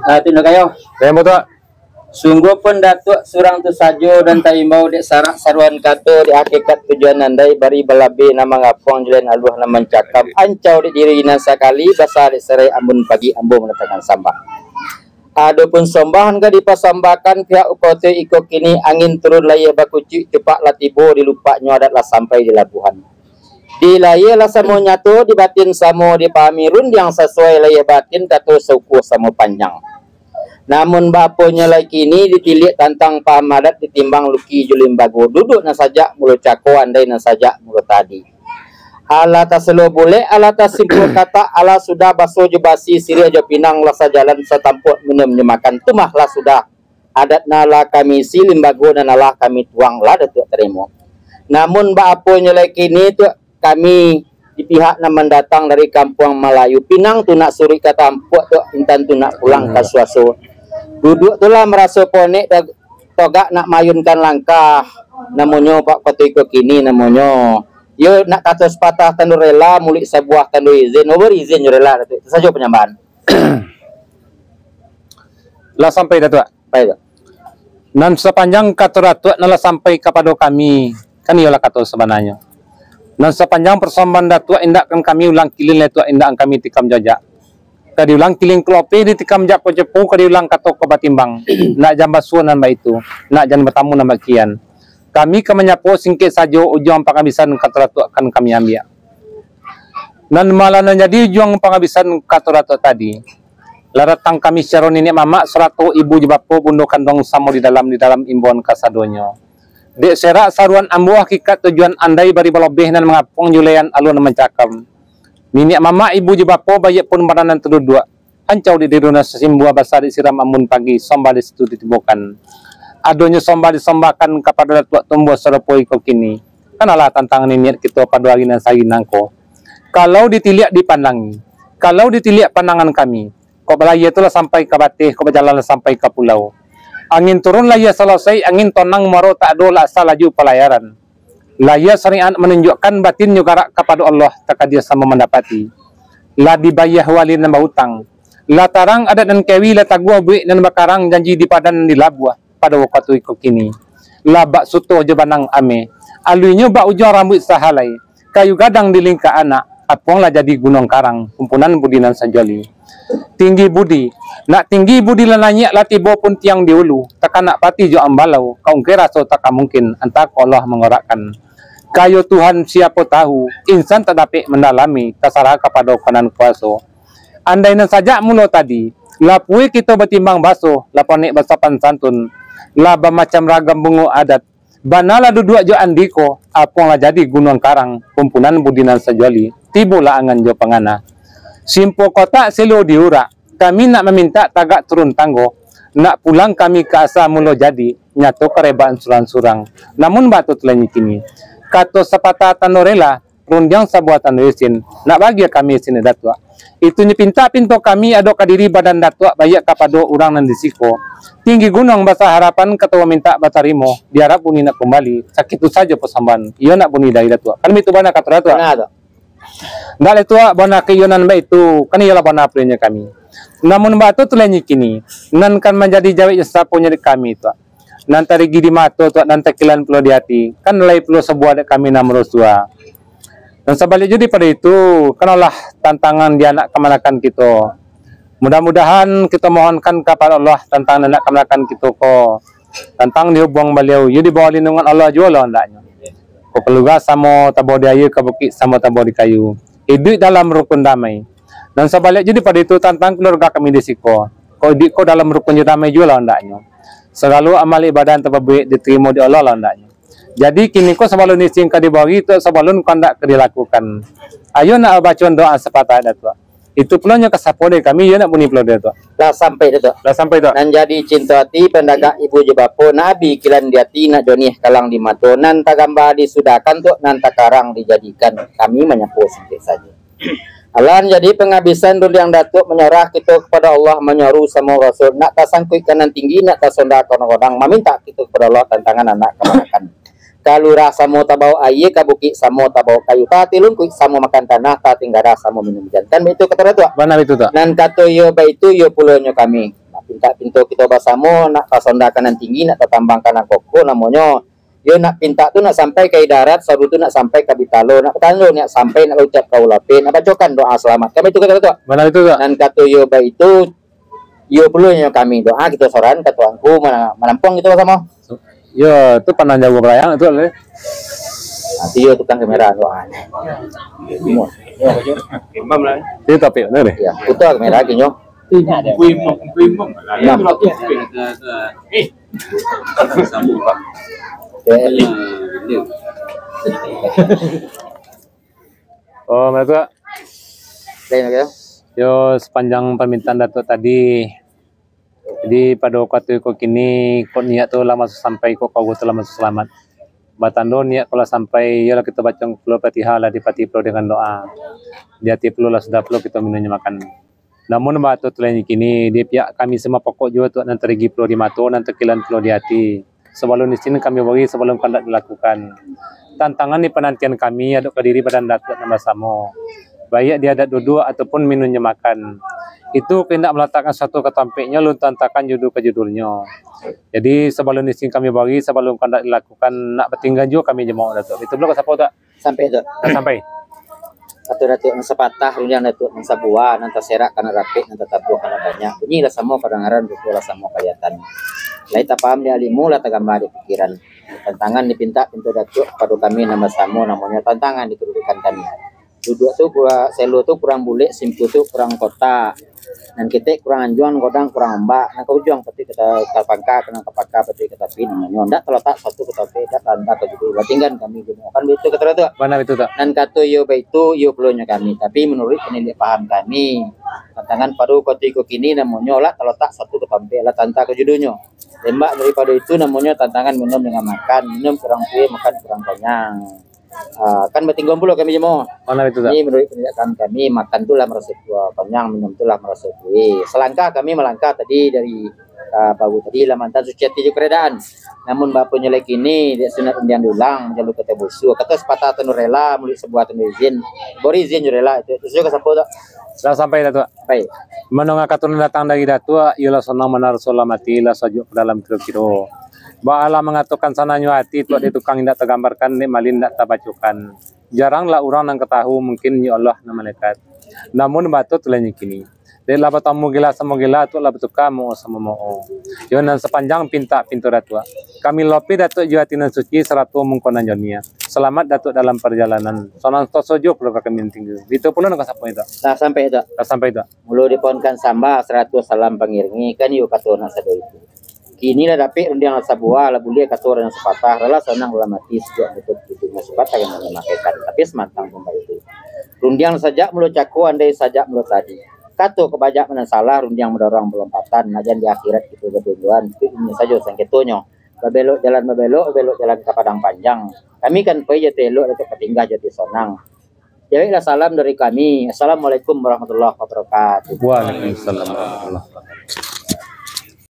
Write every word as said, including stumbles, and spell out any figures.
Ah, Tino Kayo. Kayo, Tuak. Sungguahpun Datuak surang tu sajo nan taimbau dek sarak saruan kato, dek hakikat tujuan andai bari balabeh nan mangapuang julian aluah nan mancakam ancau dek diri nan sakali basa dek serai ambun pagi ambo mandatangkan sambah. Adopun sambah nan ka dipasambahkan pihak ukote iko kini angin turun layie bakucuik cupak lah tibo di lupaknyo adat lah sampai di labuhan. Di layie lah samo nyato, di batin samo dipahami rundiang sasuai layie batin kato saukur samo panjang. Namun baaponyo lai kini ditiliak tantang paham adat ditimbang luki jo limbago, duduak nan sajak mulo cako andai nan sajak mulo tadi. Alah taselo bulek, alah tasimpul katak, alah sudah baso jo basi, siriah jo pinang lah sajalan satampuak minum jo makan, tumah lah sudah adat nan lah kami isi, limbago nan alah kami tuang lah Datuak tarimo. Namun baaponyo lai kini tu kami di pihak nan mandatang dari kampuang Malayu, pinang tu nak suruik ka tampuak tu, intan tu nak pulang ka suaso. Duduak tu lah maraso ponek, togak nak maayunkan langkah. Namonyo Pak Koto iko kini namonyo. Yo nak kato sapatah tando rela, muluik sabuah tando izin, oh, bari izin jo rela, Datuak. Itu sajo panyambahan. Lah sampai, Datuak? Sampai, Datuak. Nan sapanjang kato Datuak nan lah sampai kapado kami, kan iyolah kato sabananyo. Nan sapanjang parsambahan Datuak indak kan kami ulang kilin lai, Tuak, indak kan kami tikam jajak. Ka diulang kilin kalopeh ditikam jako cepu, ka diulang kato ko batimbang. Nak jan basuo nan baitu, nak jan batamu nan bakian. Kami ka manyapo singkek sajo ujuang pangabisan kato Datuak kan kami ambiak. Nan malah nan jadi ujuang pangabisan kato Datuak tadi, lah datang kami sacaro niniak mamak sarato ibu jo bapo bundo kanduang samo di dalam, di dalam imbauan kasadonyo. Dek serak saruan ambo hakikat tujuan andai bari balobeh nan mangapuang julian alun mancakam. Niniak mamak ibu jo bapo baiak pun bana nan taduduak. Ancau di diri nan sasimbua basa disiram ambun pagi, sombah di situ ditibokan. Adonyo sombah disombahkan kapado Datuak tumbuah sarupo iko kini. Kan alah tantang niniak kito pado ari nan sahari nangko. Kalau ditiliak dipandangi, kalau ditiliak pandangan kami, kok balayie tu lah sampai ka bateh, kok bajalan lah sampai ka pulau. Angin turun layie salasai, angin tonang muaro tak ado lah asa laju palayaran. Layie sariat manunjuakkan batinnyo garak kapado Allah, takadia samo mandapati. Lah dibayah wali nan bautang. Lah tarang adat nan kewi, lah taguah buek nan bakarang, janji di padan nan di labuah. Pado wakatu iko kini. Lah bak suto jo banang ameh. Aluinyo bak ujuang rambuik sahalai. Kayu gadang di lingka anak. Apuang lah jadi gunuang karang. Kumpunan budi nan sajoli. Tinggi budi. Nak tinggi budi lah naiak, lah tibo pun tiang di ulu. Takanak pati jo ambalau. Ka ungkai raso tak ka mungkin. Antah ko Allah mangorakkan. Kayo Tuhan siapo tahu. Insan tak dapek mandalami. Tasarah kapado Kanan Kuaso. Andai nan sajak mulo tadi, lapui kito batimbang baso, lah panek basopan santun, lah bamacam ragam bungo adat, bana lah duduak jo andiko, apuang lah jadi gunuang karang, kumpunan budi nan sajoli, tibolah angan jo pangana. Simpo kotak silo diurak, kami nak mamintak tagak turun tanggo, nak pulang kami ka asa mulo jadi, nyato karebaan surang-surang. Namun baa tu tulai kini, kato sapatah tando rela, rundiang sabuah tando isin, nak bagia kami isin Datuak. Itunyo pintak pinto kami adok ka diri badan Datuak baiak kapado urang nan di siko. Tinggi gunuang basa harapan, kato mamintak batarimo, diarap bunyi nak kumbali, sakitu sajo pasambahan, iyo nak bunyi dari Datuak. Kan baitu bana kato Datuak? Bana tu. Ndak lai Tuak, bana ka iyo nan baitu, kan iyolah bana pulinyo kami. Namun baa tu tulai kini, nan kan manjadi jawek jo saponyo dek kami Tuak. Nan tarigi di mato Tuak, nan takilan pulo di ati, kan lai pulo sabuah dek kami nan marosua. Nan sabalik juo daripado itu, kan alah tantangan di anak kamanakan kito. Mudah-mudahan kito mohonkan kapado Allah tantang anak kamanakan kito ko, tantang dihubuang baliau, iyo di bawah lindungan Allah juo lah andaknyo. Ko kaluarga samo tabao di aia, ka bukik samo tabao di kayu. Iduik dalam rukun damai. Nan sabalik juo daripado itu tantang kaluarga kami di siko. Ko iduik ko dalam rukun jo damai juo lah andaknyo. Sagalo amal ibadah nan tapabuek ditarimo di Allah lah andaknyo. Jadi, kini ko sabalun isin ka dibari tu, sabalun kandak ka dilakukan. Ayo nak babaco doa sapatah Datuak. Itu pulo nyo ka sapo dari kami, iyo nak bunyi pulo Datuak. Lah sampai Datuak. Lah sampai Tuak. Nan jadi cinto ati, pandagak ibu jo bapo, nak abi kilan di ati, nak joniah kalang di mato, nan tagambah disudahkan Tuak, nan takarang dijadikan. Kami manyapo singkek sajo. Alah jadi pangabisan rundiang Datuak, manyorah kito kapado Allah, manyaru samo Rasul, nak tasangkuik ka nan tinggi, nak tasonda ka nan godang, mamintak kito kapado Allah tantangan anak kamanakan. Ka lurah samo tabao aia, ka bukik samo tabao kayu, tatilungkuik samo makan tanah, tatinggara samo minum ujan. Kan baitu kato Datuak? Bana baitu Tuak. Nan kato iyo baitu, iyo pulo nyo kami. Pintak pinto kito basamo, nak tasondakan nan tinggi, nak tatambangkan nan kokoh, namonyo, yo nak pintak tu nak sampai ka idarat, saru tu nak sampai ka bitalo, nak tando nak sampai nak laucap ka ulapeh, nak bacokan doa salamat. Kan baitu kato Datuak? Bana itu, Datuak. Nan kato yo baitu, yo pulo nyo kami doa kito sorakan ka Tuanku mana-, manampuang kito basamo. Yo, tu pandang jago barayang tu lah. Nanti yo tukang kamera doa. Imam lah. Itu topik mana ni? Ya, putar kamera kinyo. Ibu imam, ibu imam. Imam. Eh. Sambung, Pak. Eh. Oh, Datuak. Lain lagi, ya? Yo, sepanjang permintaan Datuak tadi, jadi pado wakatu iko kini, kok niat tu lah masuak sampai, kok kawa tu lah masuak salamat. Batando niat ko lah sampai, iyolah kito baco pulo Fatihah, lah dipati pulo dengan doa. Di ati pulo lah sudah pulo kito minum nyo makan. Namun baatur tu lah nyo kini, di pihak kami sumapokok juo tu nan tarigi pulo di mato, nan takilan pulo di ati. Sabalun isin kami bari, sabalun kandak dilakukan. Tantangan di panantian kami, adok ka diri badan Datuak nan basamo. Baiak di adat duduak ataupun minum nyo makan. Itu ka indak malatakkan satu ka tampeknyo, alun taantakan judul ka judulnyo. Jadi, sabalun isin kami bari, sabalun kandak dilakukan, nak batingga juo kami jamaah Datuak. Itu pulo ka sapo, Tuak? Sampai tu. Dah sampai. Kato Datuak nan sapatah, rundiang Datuak nan sabuah, nan taserak ka nan rapek, nan tatabuah ka nan banyak. Bunyi lah samo kadangaran, rupo lah samo kalihatan. Lai tapaham di alimu, lah tagambang di pikiran. Tantangan dipintak pinto Datuak kapado kami nan basamo, namonyo tantangan di kadudukan kami. Duduak tu kurang, selo tu kurang bulek, simpul tu kurang kotak. Nan ketek kurang anjuang, nan godang kurang ombak, nan ka ujuang patuik ka ta-, ka pangka, nan ka pangka patuik ka tapi, namonyo ndak talatak satu ka tampek, ndak taantakan ka judul. Batinggan kami jamaah. Kan baitu kato Datuak? Bana baitu, Tuak. Nan kato iyo baitu, iyo pulo nyo kami. Tapi manuruik paniliak paham kami, tantangan pado wakatu iko kini namonyo lah talatak satu ka tampek, lah taantakan ka judulnyo. Lembak daripado itu namonyo tantangan minum dengan makan, minum kurang suwe, makan kurang kanyang. Ah, kan batingguang pulo kami jamaah. Bana baitu, Tuak. Ini manuruik paniliak kami, makan tu lah maraso tua, kanyang, minum tu lah maraso suwe. Salangkah kami malangkah tadi dari, ah, pagi tadi lah mantan suci ati jo karedaan. Namun baapo nyo lai kini, dek sunat rundiang diulang, manjalu kato busu. Kato sapatah tando rela, muluik sabuah tando izin. Bari izin jo rela, itu, itu sajo ka sapo tu. Lah sampai Datuak. Sampai. Mandanga kato nan datang dari Datuak, iyolah sonang manaruso lah mati, lah sajuak ka dalam kiro-kiro. Baalah mangatokan sanangnyo ati, Tuak, dek tukang indak tagambarkan, dek malin indak tabacokan. Jarang lah urang nan ka tahu, mungkin nyo Allah nan malaikat. Namun baatur tu lah nyo kini. Dek lah batamu gila samo gila, Tuak, lah batuka moo samo moo. Yo nan sapanjang pintak pinto Datuak. Kami lopeh Datuak jo ati nan suci, sarato mungko nan janiah. Salamat Datuak dalam parjalanan. Sonang santoso jo kaluarga kami nan tingga. Itu pulo nan ka sapo itu. Lah sampai itu. Lah sampai itu. Mulo dipohonkan sambah, sarato salam pangiringi, kan iyo kato nan sado itu. Kini lah dapek rundiang lah sabuah, lah buliah kato nan sapatah, lah sonang dalam ati, sajuak mutu pitih, sabatang nan mamakaikan, tapi samantang pun baitu. Rundiang sajak mulo cako, andai sajak mulo tadi. Kato ka bajak nan salah, rundiang madorong balompatan, nak jan di akhirat kito batunjuan, itu inyo sajo sangketonyo. Babelok jalan babelok, babelok jalan ka padang panjang. Kami kan pai jo ati elok, Datuak, ka tingga jo ati sonang. Jaweklah salam dari kami. Assalamualaikum warahmatullahi wabarakatuh. Waalaikumsalam warahmatullahi wabarakatuh.